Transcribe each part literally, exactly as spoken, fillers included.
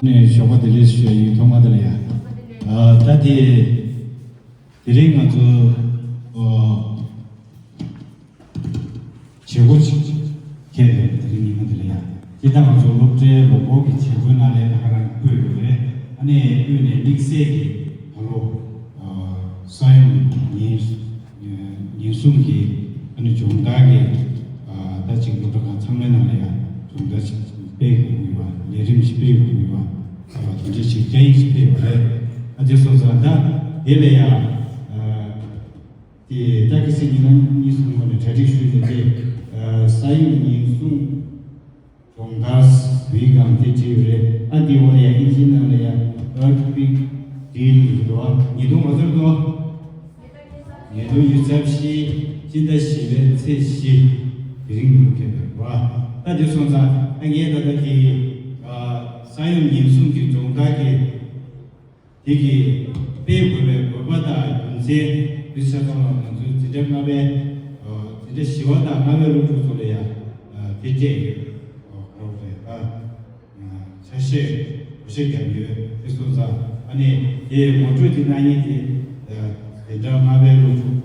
ནས་ཞོགས་པ་བདེ་ལེགས་ཞུ་ཡ་ཡིན། ཐོག་མ་དེ་ལ་ཡ། ཨ་ད་དེ་དེ་རིང་ང་ཚོ་ཨོ་བྱེད་སྒོ་ཅིག་ཁྱེར་ཡོད། དེ་རིང་ཉིན་མོ་དེ་ལ་ཡ། སྤྱིར་བཏང་ང་ཚོ་སློབ་གྲྭའི་ལོ་འཁོར་གྱི་བྱེད་སྒོའི་ནང་ལ་ད་ག་རང་བཀོད་ཡོད་རེད། ཨ་ནི་དབུས་ནས་དམིགས་བསལ་གྱི་ད་ལོ་ཨ་ས་ཡོམ་ཉེན་ཉེན་སྲུང་གི་ཨ་ནི་སྦྱོང་བརྡར་གྱི་ཨ་ད་ཅིག་སློབ་གྲྭ་ཁག་ཚང་མའི་ནང་ལ་ཡང་སྦྱོང་བརྡར་ཞིག་སྤེལ་དགོས་ཀྱི་ཡོད་པ། ལས་རིམ་ཞིག་སྤེལ་དགོས་ཀྱི་ཡོད་པ། ཨ་དེ་འདྲ་ཞིག་སྐད་ཡིག་ཞིག་སྤེལ་བ་རེད། ཨ་དེ་སོང་ཙང་ད་དེ་ལ་ཡང་ཨ་དེ་ད་གི་སྲིད་ཉིན་གང་གཉིས་སོང་བ་ནས་གྲ་སྒྲིག་ཞུས་ནས་དེ་ཨ་ས་ཡོམ་ཉེན་སྲུང་སྦྱོང་བརྡར་བའི་སྒང་དེ་བྲིས་ཡོད་རེད། ཨ་འདི་འོག་ལ་ཡང་ཨིན་ཇིའི་ནང་ལ་ཡང་Earthquake Drill འདུག་ཨ། ཉིས་སྟོང་ག་ཚོད་འདུག་ཨ། ཉིས་སྟོང་ཉི་ཤུ་རྩ་བཞི་སྤྱི་ཟླ་བཞི་པའི་ཚེས་བཞི་དེ་རིང་གི་ལོ་ཁེལ་འདུག་ཨ། ད་དེ་སོང་ཙང་ཨ་ངས་ད་ལྟ་དེ་ཨ་ས་ཡོམ་ཉེན་སྲུང་གི་སྦྱོང་བརྡར་གྱི་དེ་གི་སྤེལ་དགོས་པའི་དགོས་པ་དང་རྒྱུ་མཚན་དེ་ཆ་ཚང་ལ་ང་ཚོའི་འཛིན་གྲྭ་ལྔ་པའི་ཨ་འཛིན་གྲྭ་བཞི་པ་དང་ལྔ་པའི་སློབ་ཕྲུག་ཚོ་ལ་ཡང་ཨ་དེ་སྤྲད་ཡོད། ཨ་ག་རེ་རེད་ད། ཆ་ཤས་བགོ་བཤའ་བརྒྱབ་ཡོད། དེ་སོང་ཙང་ཨ་ནི་དེ་ངོ་སྤྲོད་དེ་གནང་མཁན་དེ་དེ་འདྲ་ལྔ་པའི་སློབ་ཕྲུག་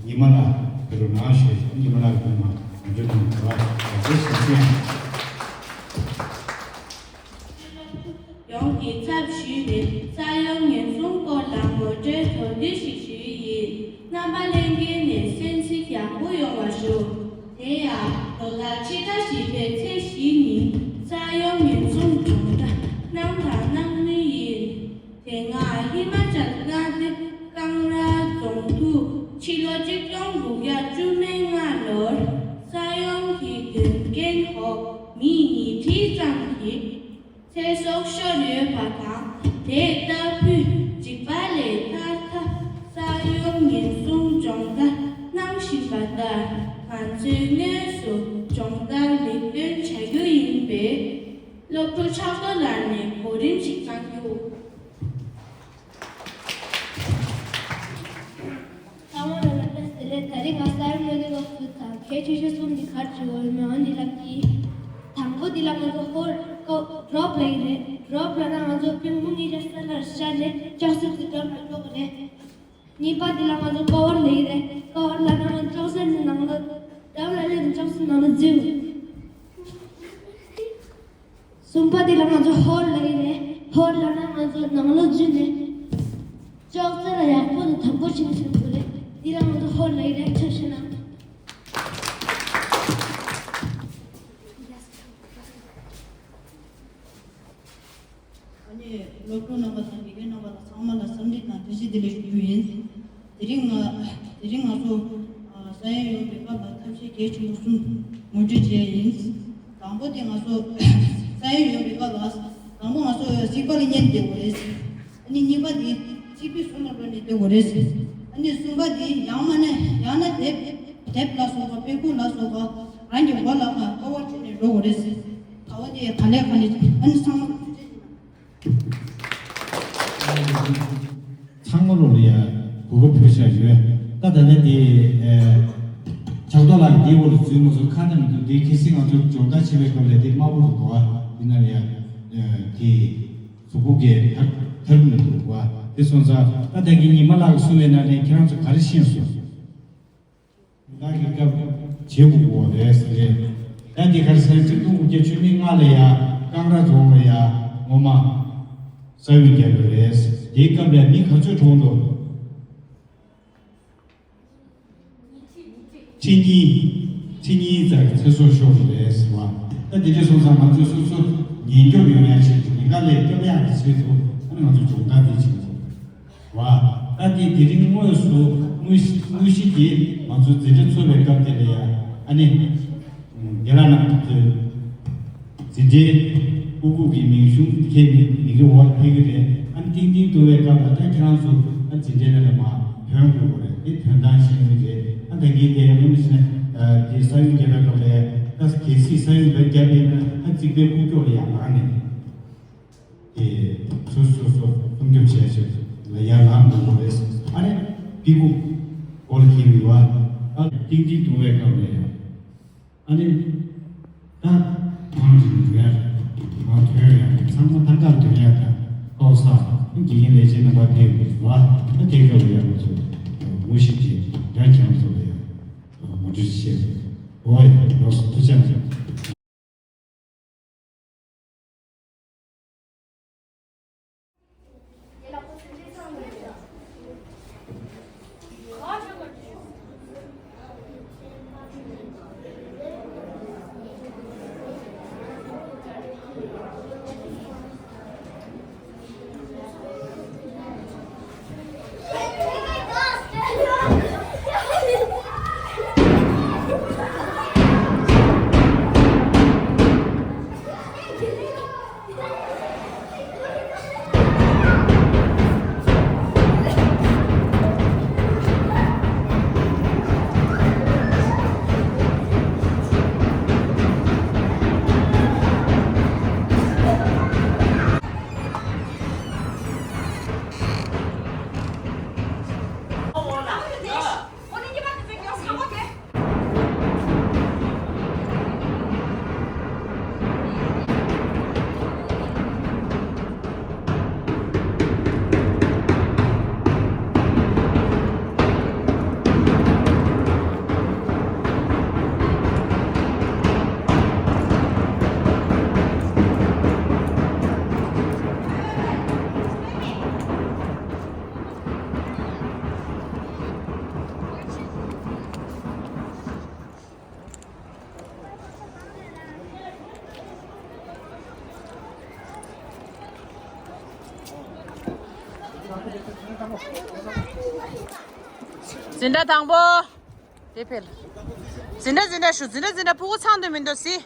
ཉི་མ་ལགས་དེ་རུ་ནང་ཞུ་ཉི་མ་ལགས་ཀྱིས་ངོ་སྤྲོད་གནང་དགོས་པ་དེ་ཞིག་ཅན། ཡོངས་ཀྱི་ཚབ་ཞུས་ཏེ་ས་ཡོམ་ཉེན་སྲུང་སྐོར་ལ་ངོ་སྤྲོད་མདོར་བསྡུས་ཤིག་ཞུ་ཡི་ཡིན། རྣམ་པ་ལྷན་རྒྱས་ནས་གསན་གཟིགས་ཡག་པོ་ཡོང་བ་ཞུ། དེ་ཡང་ལོ་ལྟར་ཕྱི་ཟླ་བཞི་པའི་ཚེས་བཞི་ཉིན་ས་ཡོམ་ཉེན་སྲུང་སྦྱོང་བརྡར་གནང་དང་གནང་མུས་ཡིན། དེ་སྔ་ཧི་མ་ཅལ་མངའ་སྡེ་ཀང་ར་རྫོང་དུ་ཕྱི་ལོ་ཆིག་སྟོང་དགུ་བརྒྱ་བཅུ་མེད་ལྔ་ལོར་ས་ཡོམ་གྱི་དོན་རྐྱེན་འོག་མི་ཉིས་ཁྲི་ཙམ་གྱི་ཚེ་སྲོག་ཤོར་ཡོད་པ་དང་། དེ་ལྟ་བུའི་འཇིགས་པ་ལས་ཐར་ཐབས་ས་ཡོམ་ཉེན་སྲུང་སྦྱོང་བརྡར་གནང་བཞིན་པ་ལྟར། ང་ཚོས་དངོས་སུ་སྦྱོང་བརྡར་ལེགས་སྟོན་བྱ་རྒྱུ་ཡིན་པས། སློབ་ཕྲུག་ཕྱག་རྡོར་ལགས་ནས་གོ་རིམ་ཞིག་གནང་རྒྱུ། ཚང་མ་ལ་ལ་བཀྲ་ཤིས་བདེ་ལེགས། ད་རེས་ང་ས་ཡོམ་གློད་གྲོལ་གྱི་དང་གལ་ཆེ་ཤོས་གསུམ་འདི་ག་རེ་བྱེད་དགོས་ཡོད་མེད་འོ་འདི་ལབ་ཀྱི། དང་པོ་འདི་ལ་ང་ཚོ་ཧོལ་ཀོ་ཌོབ་ལབ་ཀྱི་རེད། ཌོབ་ལབ་ན་ང་ཚོ་པུས་མོ་གཉིས་ཀ་ས་ལ་བཞག་ནས་ལྕགས་སྲེག་གི་ཌོབ་ལ་འགྲོ་གི་རེད། གཉིས་པ་འདི་ལ་ང་ཚོ་ཀ་བར་ལབ་ཀྱི་རེད། ཀ་བར་ལབ་ན་ང་ལྕགས་སྲེག་ནི་ནང་ལ་ཌོབ་ལ་སླེབས་ནས་ལྕགས་སྲེག་ནང་ལ་འཛུལ། གསུམ་པ་དེ་ལ་ང་ཚོ་ཧོལ་ལབ་ཀྱི་རེད། ཧོལ་ལབ་ན་ང་ཚོ་ནང་ལོགས་འཛུལ་ནས་ཅོག་ཙེ་ལ་ཡག་པོ་དང་དམ་པོ་བྱས་ནས་བཞུགས་དགོས་རེད། དེ་ལ་ང་ཚོ་ཧོལ་ལབ་ཀྱི་རེད། ཐུགས་རྗེ་གནང་། ཨ་ནི་སློབ་ཕྲུག་རྣམ་པ་དང་དགེ་རྒན་རྣམ་པ་ལ་ཚང་མ་ལ་འཚམས་འདྲི་དང་བཀྲ་ཤིས་བདེ་ལེགས་ཞུ་རྒྱུ་ཡིན། དེ་རིང་ང་དེ་རིང་ང་ཚོ་ཨ་ས་ཡོམ་ཡོང་བའི་སྐབས་ལ་ཐབས་ཤེས་གལ་ཆེན་པོ་གསུམ་ངོ་སྤྲོད་བྱས་ཡིན། དང་པོ་དེ་ང་ཚོ་ས་ཡོམ་ཡོང་བའི་སྐབས་ལ་དང་པོ་ང་ཚོ་རྩིག་པ་ལ་ཉལ་བསྡད་དགོས་རེད། ཨ་ནི་གཉིས་པ་དེ་རྩིག་པའི་ཟུར་ལ་འགྲོ་ནས་སྡོད་དགོས་རེད། ཨ་ནི་གསུམ་པ་དེ་ཡང་མ་ནས་ཡང་ན་དེབ་དེབ་ལ་སོགས་པ་དཔེ་ཁུག་ལ་སོགས་པ་རང་གི་མགོ་ལ་ཁ་ཀ་བར་བྱས་ནས་འགྲོ་དགོས་རེད། ད་བ་དེ་ག་ལེ་ག་ལེ་ཨ་ནི་ཚང་མ་ལ་ཐུགས་རྗེ་ཆེ་གནང་། ཚང་མ་ལོ་ལ་ཡ་གོ་སྐབས་ཕུལ་བཞག་ཡོད། ད་ད་ནི་དེ་ཨེ་ཕྱག་རྡོར་ལགས་ཀྱིས་དེའི་འོག་ལ་འཛུལ་མ་སོང་ཁ་ནས་མི་འདུག་དེ་གལ་སྲིད་ང་ཚོ་སྦྱོང་བརྡར་བྱེད་པའི་སྐབས་ལ་དེ་དམར་པོ་རུ་འགྲོ་བ་དེ་ན་ལ་ཡ་ཨེ་དེ་གཟུགས་པོ་གས་ཐར་ཐར་མི་འདུག་བ། དེ་སོང་ཙང་ད་ད་གིན་ཉི་མ་ལགས་ཀྱིས་གསུངས་པའི་ནང་ནས་ཁྱེད་རང་ཚོ་ག་རེ་ཤེས་སོང་། བདག་གི་སྐབས་བྱེད་དགོས་པ་རེད་ཟེར། ད་འདི་གར་སེང་ཁྲི་སྟོང་དགུ་བརྒྱ་བཅུ་མེད་ལྔ་ལ་ཡ་ཀང་ར་རྫོང་ལ་ཡ་ངོ་མ་ས་ཡོམ་བརྒྱབ་ཡོད་རེད། དེའི་སྐབས་ལ་མི་ག་ཚོད་གྲོངས་འདུག་ཁྲི་གཉིས། ཁྲི་གཉིས་ཙམ་ཚེ་སྲོག་ཤོར་བ་རེད་ཟེར་བ། ད་འདི་འདྲ་སོང་ཙང་ང་ཚོས་སོ་སོ་ཉེན་སྐྱོབ་ཡོང་ཡ་ཆེད་དུ་ཉེན་ཁ་ལས་སྐྱོབ་ཡག་གི་ཆེད་དུ་ཨ་ནི་ང་ཚོ་སྦྱོང་བརྡར་འདི་བྱེད་དགོས། བ། ད་དེ་དེ་རིང་དངོས་སུ་དངོས་གཞི་དངོས་གཞི་དེ་ང་ཚོ་འཛིན་གྲྭ་ཚོགས་པའི་སྐབས་དེ་ལ་ཡ་ཨ་ནི། རྒན་ལགས་རྣམས་ཀྱི་འཛིན་གྲྭའི་སྤུ་གུ་གི་མིང་གཞུང་ཁྱེད་མི་མི་གི་འོག་ཕེབས་ཀྱི་རེད། ཨ་ནི་ཏིང་ཏིང་འདུག་པའི་སྐབས་ལ་ད་ཁྱེད་རང་ཚོ་ཨ་འཛིན་གྲྭའི་ནང་ལ་མ་ཐོན་དགོས་པ་རེད། དེ་ཐོན་སྟངས་ཤེས་ཀྱི་རེད། ཨ་ད་གིན་དེ་ཡང་མི་ཤེས་ན་དེ་ས་ཡོམ་བརྒྱབ་པའི་སྐབས་ལ་ད་གལ་སྲིད་ས་ཡོམ་བརྒྱབ་པས་ན་ཨ་རྩིག་པའི་ཁུག་ཀྱོག་ལ་ཡང་ལངས་ནས། དེ་སོ་སོ་སོ་སྲུང་སྐྱོབ་བྱས་ཆེད་ལ་ཡར་ལངས་དགོས་རེད། ཨ་ནི་པི་ཀུ་སྐོར་གྱི་མི་བ་ཨ་ཏིང་ཏིང་དུང་བའི་སྐབས་ནས་ཨ་ནི་ད་ཐང་གི་མི་ཡར་ ང་ཐོན་ཡོང་ཡག་གི་ཚང་མ་ཐང་ཀར་ཐོན་ཡག་དང་ཨའོ་ས་དགེ་རྒན་ལས་བྱེད་རྣམ་པ་ཕེབས་ཡོད་པ་ད་དེ་སྐབས་ལ་ཡང་ང་ཚོ་ངོ་ཤེས་ཀྱི་རྒྱ་ཁྱེད་རང་ཚོ་ལ་ཡང་ངོ་སྤྲོད་བྱེད། འོ་ཡ་ལགས་སོ་ཐུགས་རྗེ་ཆེ། འཛིན་གྲྭ་དང་པོ། དེ་ཕེལ། འཛིན་གྲྭ་འཛིན་གྲྭ་ཞུ་འཛིན་གྲྭ་འཛིན་གྲྭ་ཕྲུ་གུ་ཚང་དུ་མི་འདུག་སི།